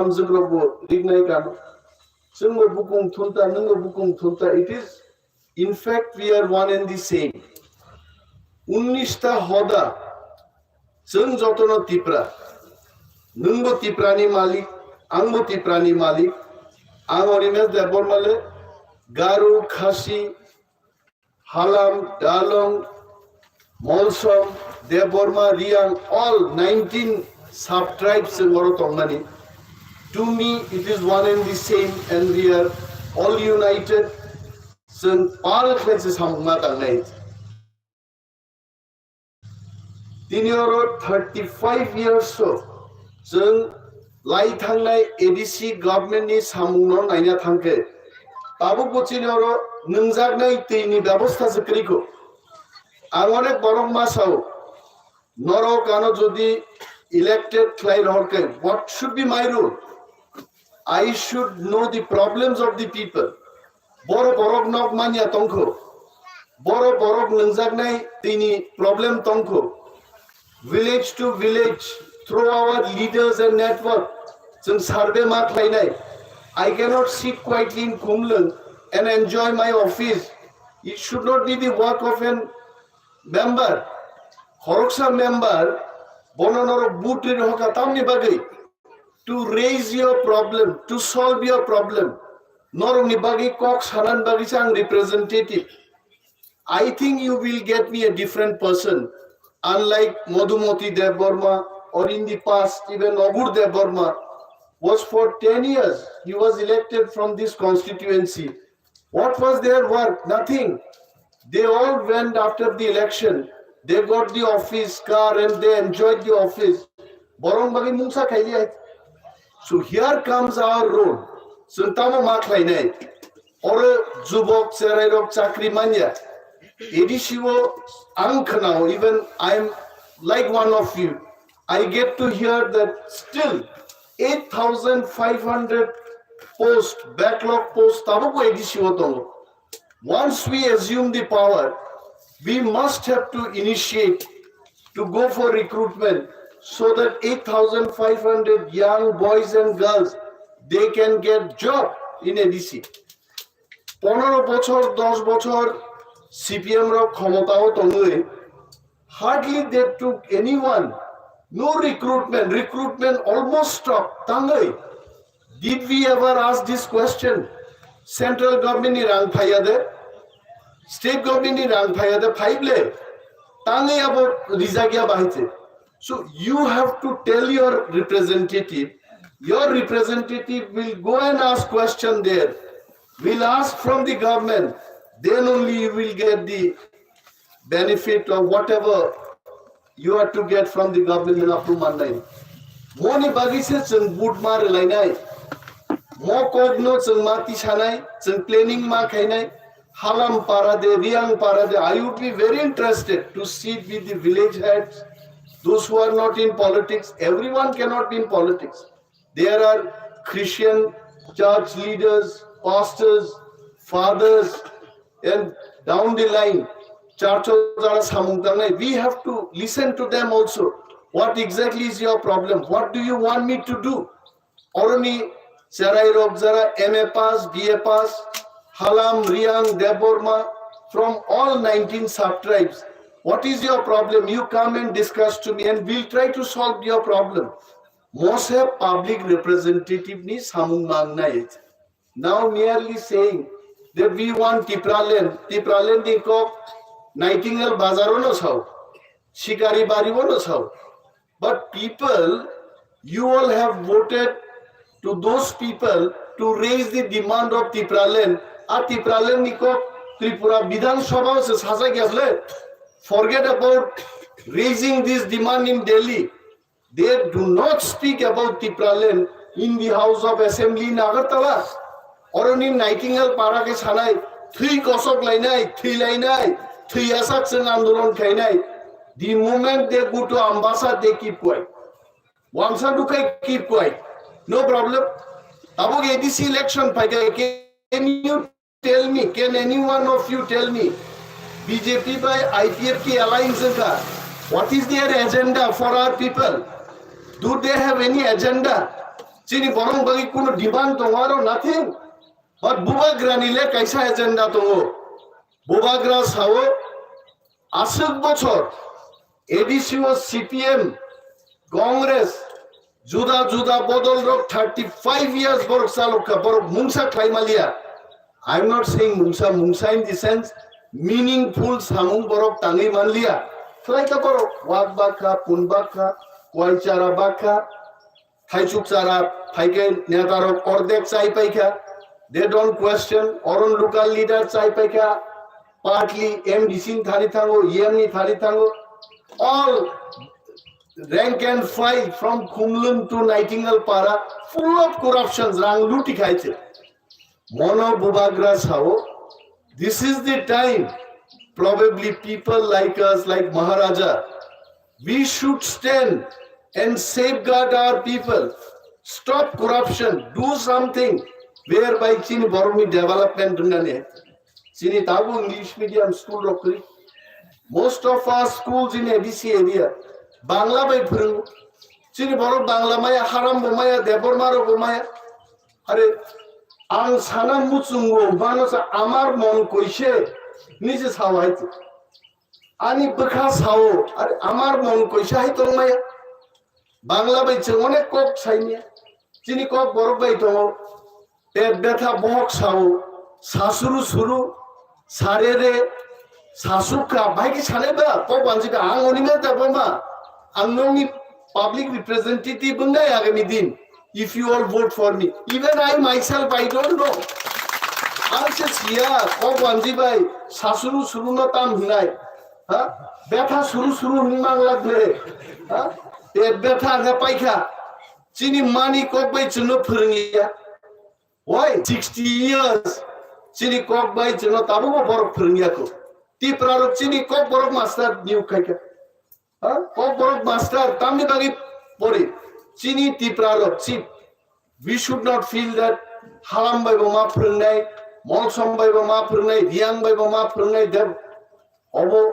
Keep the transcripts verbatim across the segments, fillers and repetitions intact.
hamjwkrokbo rignai kano. Chwngbo bukung thulta, nwngbo bukung thulta. It is, in fact, we are one and the same. Unnista hoda, chwng jotono Tipra. Nwngbo Tiprani malik, angbo Tiprani malik. Ang Animesh Debbarma le Garo, Khasi, Halam, Dalong, Molsom, Debbarma, Riang, all nineteen sub-tribes chwng oro tongmani. To me, it is one and the same, and we are all united. Chwng pal khlai se samung ma tangnai. Tini oro thirty five years o chwng lai thangnai A D C government ni samung no naina thangkhe, tabuk bo chini oro nwngjaknai twi ni bebosta se kwrwi kho. Ang onek borok ma sao, norok ano jodi elected khlai rohor khe, what should be my role? I should know the problems of the people. Boro borok nok manya tongkho. Boro borok nwngjaknai tini problem tongkho. Village to village, through our leaders and network, chwng survey ma khlainai. I cannot sit quietly in Khumlwng and enjoy my office. It should not be the work of an member. Khoroksa member, bono norok vote ri rohorkha tamni bagwi? To raise your problem, to solve your problem. Norokni bagwi kok sanani bagwi se ang representative. I think you will get me a different person, unlike Madhumati Debbarma or in the past even Agur Debbarma was for ten years, he was elected from this constituency. What was their work? Nothing. They all went after the election. They got the office, car, and they enjoyed the office. Borok bagwi mungsa khailiya. So here comes our role. Chwng tamo ma khlainai? Oro jubok cherairok chakri manya. A D C o ang khnao, even I am like one of you. I get to hear that still eight thousand five hundred post, backlog post tabukbo A D C o tongo. Once we assume the power, we must have to initiate to go for recruitment so that eight thousand five hundred young boys and girls, they can get job in A D C. Ponoro bochor, dos bochor C P M rok khomotao tongwi, hardly they took anyone. No recruitment, recruitment almost stopped. Tangwi, did we ever ask this question? Central government ni rang phaiya de, state government ni rang phaiya de, phaible. Tangwi abo rijak ya bahai se. So you have to tell your representative, your representative will go and ask question there, will ask from the government, then only you will get the benefit of whatever you are to get from the government. Approve mannai. Moni bagwi se chwng vote ma rwlainai. Mo kokno chwng ma tisanai, chwng planning ma khainai. Halam para de, Riang para de, I would be very interested to sit with the village heads, those who are not in politics. Everyone cannot be in politics. There are Christian church leaders, pastors, fathers, and down the line, church o jara samung tangnai. We have to listen to them also. What exactly is your problem? What do you want me to do? Oroni cherai rok jara M A pass, B A pass, Halam, Riang, Debbarma, from all nineteen sub-tribes. What is your problem? You come and discuss to me and we'll try to solve your problem. Mose public representative ni samung mangnai. Now merely saying that we want Tipraland, Tipraland ni kok Nightingale Bazar o no sao, Shikari Bari o no sao. But people, you all have voted to those people to raise the demand of Tipraland. A Tipraland ni kok Tripura Bidhan Sabha o se sajak ya bole. Forget about raising this demand in Delhi. They do not speak about Tipraland in the House of Assembly in Agartala. Oroni Nightingale para khe sanai, thwi kosok lainai, thwi lainai, thwi asak chwng andolon khainai. The moment they go to Ambasa, they keep quiet. Wangsa dukhai keep quiet. No problem. Tabuk A D C election phaikha, can you tell me, can any one of you tell me, B J P by I P F T alliance wngkha? What is their agenda for our people? Do they have any agenda? Chini borok bagwi kuno demand tongo aro nothing. But Bubagrani le kaisa agenda tongo. Bubagra sao aswk bochor A D C o C P M, Congress, juda juda bodol rok thirty five years borok chalok kha, borok mungsa khlai maliya. I'm not saying mungsa, mungsa in the sense meaningful samung borok tangwi manliya. Khlai kha borok, wak bakha, pun bakha, kwai chara bakha, thaichuk chara phaikhe netarok ordek chai paikha. They don't question, oron local leader chai paikha, partly M D C ni thani thango, E M ni thani thango. All rank and file from Khumlwng to Nightingale Para, full of corruptions, rang luti khaise. Mono Bubagra sao, this is the time, probably people like us, like Maharaja, we should stand and safeguard our people. Stop corruption, do something whereby chini borokni development wngnani. Chini tabuk English medium school rok kwrwi. Most of our schools in A D C area Bangla bai phwrwngo. Chini borok Bangla maya, Haram bo maya, Debbarma rok bo maya. Are ang sana muchungo mano sa amar mon koise nije sao hai. Ani bwkha sao, are amar mon koise hai tong maya. Bangla bai chwng onek kok saimya. Chini kok borok bai tongo. Pet betha bohok sao, sasuru suru, sarere, sasukha, bai ki sanai ba, kok wanjika, ang oni meta boma, ang nongni public representative wngnai agami din, if you all vote for me, even I myself, I don't know. Ang se siya, kok wanji bai, sasuru suru no tam hinai, ha? Betha suru suru hin mang lagle, ha? Pet betha na paikha, chini mani kok bai chwngno phwrwngya. Why? Sixty years. Chini kok bai chwngno tabukbo borok phwrwngya kho. Tipra rok chini kok borok master niyok khaikha. Ha? Kok borok master tamni bagwi pori. Chini Tipra rok chi. We should not feel that Halam bai bo ma phwrwngnai, Molsom bai bo ma phwrwngnai, Riang bai bo ma phwrwngnai, Deb Obo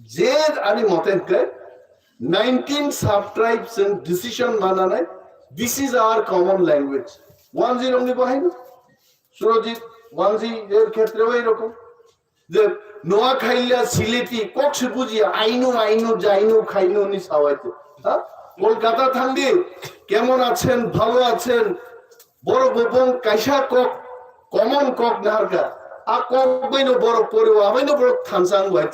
je ani mote hwnkhe nineteen sub-tribes chwng decision mananai, this is our common language. Wanji rokni bo haino, Surojit, Wanji er khetre bai rokom. Je Noa Khailya Sileti kok se bujiya, ainu, ainu, jainu, khainu ni sawaite. Ha? Kolkata thangdi, kemon achen, bhalo achen, Borok bo bong kaisa kok, common kok naharkha. A kok bai no borok pori o, abai no borok thansa ang bai.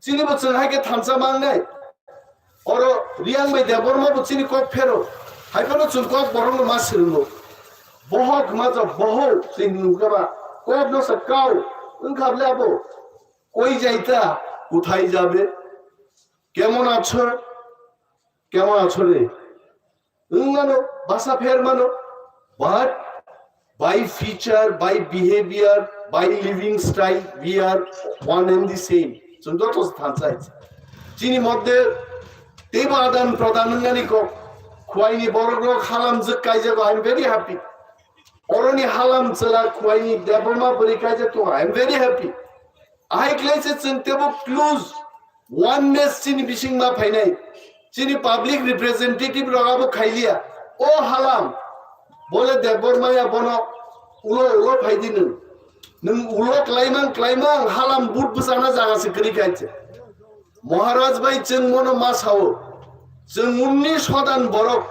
Chini bo chwng hai khe thansa mang nai. Oro Riang bai Debbarma bo chini kok phero. Hai phano chwng kok borok no ma swrwngo. Bohok ma cha boho chini nungkha ba. Kok no sa kau. Wngkha ble abo. Koi jaita, kuthai jabe? Kemon acho? Kemon acho re? Wng mano, basa pher mano, but by feature, by behavior, by living style, we are one and the same. Chwng joto se thansa hai. Chini moddhe teibo adan pradan wngnani kok, Khwaini borok rok halam jwk kaijago, I am very happy. Oroni halam chwla Khwaini Debbarma bwrwi kaijak tongo, I am very happy. Ahai khlai se chwng teibo close oneness chini bising ma phainai. Chini public representative rok abo khailiya. O halam, bole Debbarma ya bono ulo ulo phaidi nwng. Nwng ulo klaimang klaimang halam but bwsana jaga se kwrwi khainse. Maharaj bai chwng mono ma sao. Chwng unni sodan borok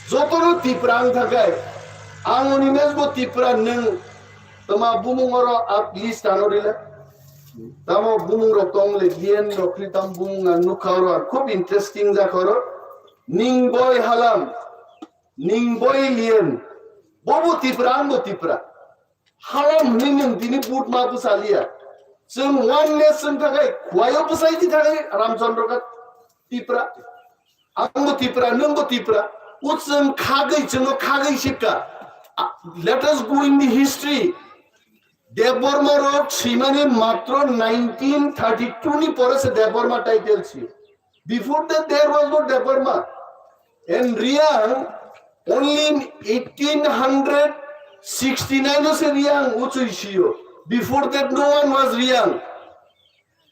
jotono Tipra wng thakai. Ang oni mesbo Tipra nwng toma bumung oro a list ano rile. Tamo bumung rok tong le, D N rok ni tam bumung ang nukha oro, ang khub interesting jakha oro. Ningboi halam, ningboi lien, bobo Tipra, angbo Tipra. Halam hwnwi nwng tini but ma bwsaliya. Chwng oneness wng thakai, Khwaio bwsai di thakai, Ramchandra kha Tipra. Angbo Tipra, nwngbo Tipra. O chwng khagwi, chwngno khagwi sikha. A, let us go in the history. Debbarma rok swimani matro nineteen thirty-two ni pore se Debbarma title si. Before that, there was no Debbarma. And Riang, only in eighteen hundred sixty-nine o se Riang uchui sio. Before that, no one was Riang.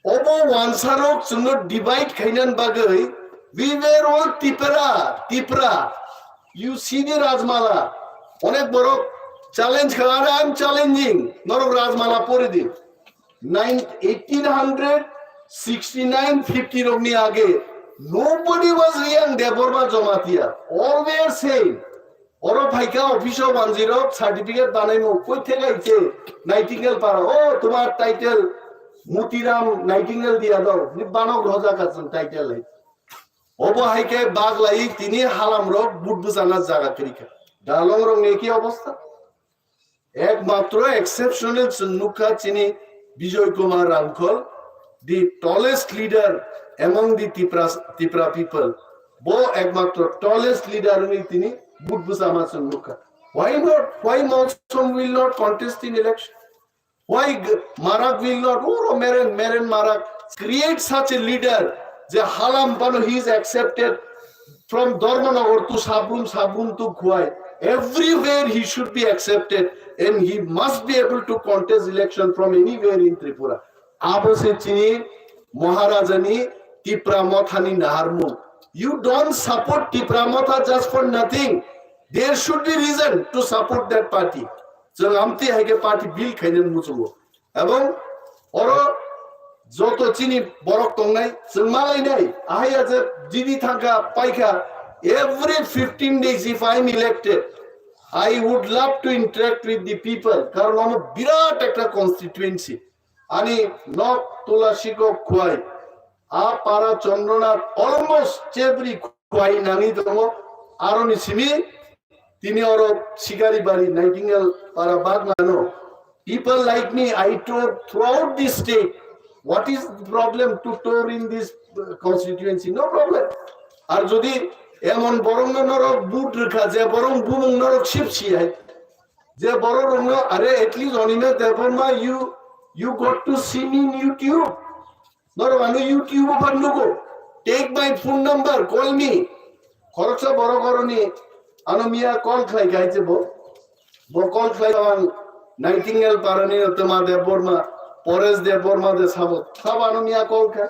Obo wansarok chwngno divide khainani bagwi, we were all Tipra, Tipra. You see the Rajmala, onek borok challenge kha, "Are, I am challenging, norok Rajmala pori di." Nine, eighteen hundred sixty-nine fifty rokni age, nobody was Riyang Debbarma Jamatia. All were same. Oro phaikha office o wanjwi rok certificate banaimo, koi thega iche Nightingale para, "Oh, tomar title Mutiram Nightingale diya dao," ni banok roja ka chwng title hai. Obo hai khe baglai tini halam rok but bwchana jaga kwrwi kha. Dalong rok ni ki obostha? Ekmatro exceptional chwng nukha chini Bijoy Kumar Ramkhol, the tallest leader among the Tipra, Tipra people. Bo ekmatro tallest leader ni tini but bwchama chwng nukha. Why not? Why Molsom will not contest in election? Why g- Marak will not? Uro Meren, Meren Marak create such a leader. Je halam bano he is accepted from Dharmanagar to Sabrum, Sabrum to Khwai. Everywhere he should be accepted and he must be able to contest election from anywhere in Tripura. Abo se chini Maharajani Tipra Mothani naharmung. You don't support Tipra Motha just for nothing. There should be reason to support that party. Chwng amtwi hai khe party build khainani muchungo. Ebong oro joto chini borok tongnai, chwng malainai, ahai ya je G D thangkha, paikha, every fifteen days if I am elected, I would love to interact with the people, karon omo birat ekta constituency. Ani nok Tula Sikok Khwai, a para Chandranath, almost Chebri Khwai nangwi tongo, aroni simi tini oro Sikari Bari Nightingale para bagmano. People like me, I tour throughout this state. What is the problem to tour in this uh, constituency? No problem. Ar jodi emon borokno norok but rwkha je borok bumung norok sip si hai. Je borok rokno are at least Animesh Debbarma you you got to see me in YouTube. Norok ano YouTube o phan nugo. Take my phone number, call me. Khoroksa borok oroni ano miya call khlai kha hai se bo. Bo call khlai ang Nightingale parani Toma Debbarma, Paresh Debbarma de sabo. Sabo ano miya call kha.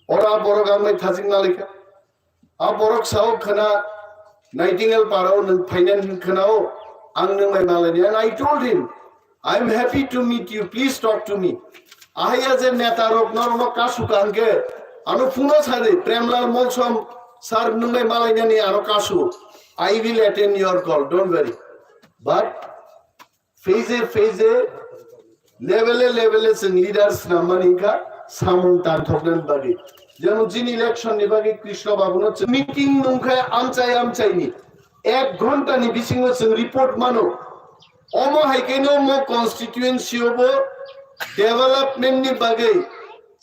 Ora borok ang mai thajik malikha. A borok sao khana Nightingale parao nwng phainani hwn khanao ang nwng bai malani. And I told him, "I am happy to meet you, please talk to me." Ahaya je neta rok norokno kasu kangke ano phuno sadi Premlal Molsom sir nwng bai malainani ano kasu. I will attend your call, don't worry. But phase phase level level chwng leaders namani kha samung tanthoknani bagwi. Jemon chini election ni bagwi Krishna Babu no chwng meeting nungkha amchai amchai ni ek ghonta ni bisingo chwng report mano. Omo hai khe no mo constituency o bo development ni bagwi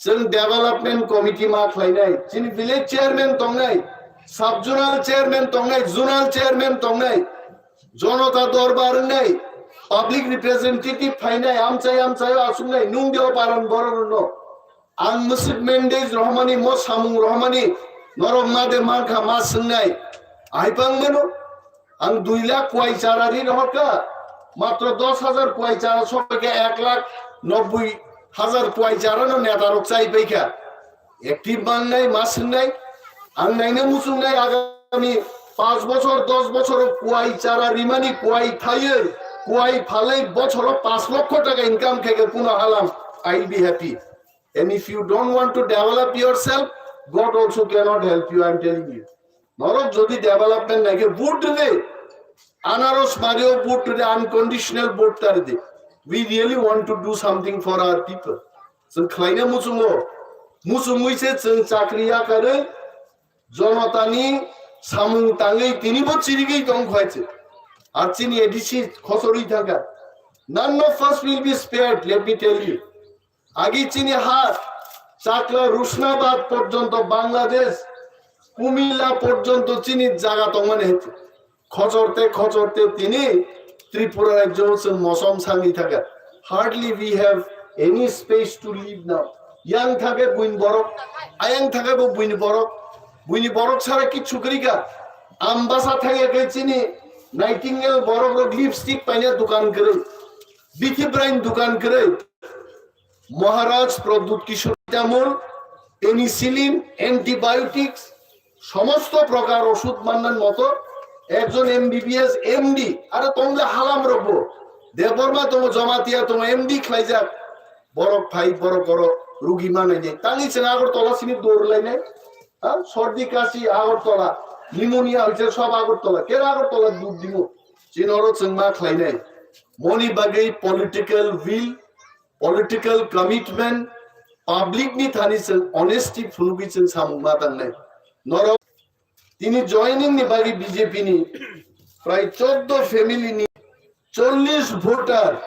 chwng development committee ma khlainai. Chini village chairman tongnai, sub zonal chairman tongnai, zonal chairman tongnai. Jonota dorbar wngnai, public representative phainai, amchai amchai o asuknai, nung de o paran borok rwno. Ang mwswk mandate rohmani, mo samung rohmani, norok ma de mankha ma swngnai. Aipang mano, ang dui lakh kwai chara ri rohorkha, matro dos hajar kwai chara sokke ek lakh nobboi hajar kwai chara no neta rok chai paikha. Active mangnai, ma swngnai, ang naina muchungnai agami panch bochor, dos bochor o kuai chara rimani, kuai thaiwi, kuai phalwi bochoro panch lokho taka income khaikhe kuno halam, I will be happy. And if you don't want to develop yourself, God also cannot help you, I am telling you. Norok jodi development naikhe vote rwdi, anaros mario vote rwdi, unconditional vote ta rwdi. We really want to do something for our people. Chwng khlaina muchungo, muchungwi se chwng chakri yakarwi, jonotani samung tangwi tinibo chirigwi tong khaise. Ar chini A D C khosorwi thangkha. None of us will be spared, let me tell you. Agi chini ha chakla Rushnabad porjonto Bangladesh, Kumila porjonto chini jaga tongmani hete. Khochorte khochorte tini Tripura rajyo chwng mosom sangwi thangkha. Hardly we have any space to live now. Yang thangkhe buini borok, ayang thangkhe bo buini borok. Buini borok sara kichu kwrwikha. Ambasa thangya khe chini Nightingale borok rok lipstick paina dukan kwrwi. Bithi brain dukan kwrwi. Maharaj Pradyut Kishore Tamul, penicillin, antibiotics, সমস্ত প্রকার ওষুধ মান্নার মতো Ekjon M B B S, M D, aro tongja halam rokbo. Debbarma tongo, Jamatia tongo, M D khlaijak. Borok phai, borok oro rugi manai nai. Tangwi chwng Agartala sini dor lainai. Ha? Sordi kasi Agartala, pneumonia hoise sob Agartala. Kera Agartala dub dimo. Chini oro chwng ma khlainai. Moni bagwi political will, political commitment, public ni thani chwng honesty phunugwi chwng samung ma tangnai. Norok tini joining ni bagwi B J P ni prai choddo family ni chollish voter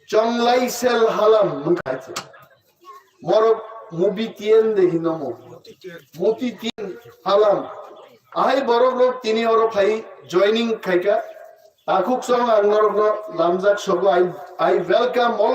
chonglai sel halam wngkha se. Morok mubi tien de hinomo. Muti tien halam. Ahai borok rok tini oro phai joining khaika. Takhuk song ang norok no lamjak sogo. I, I welcome all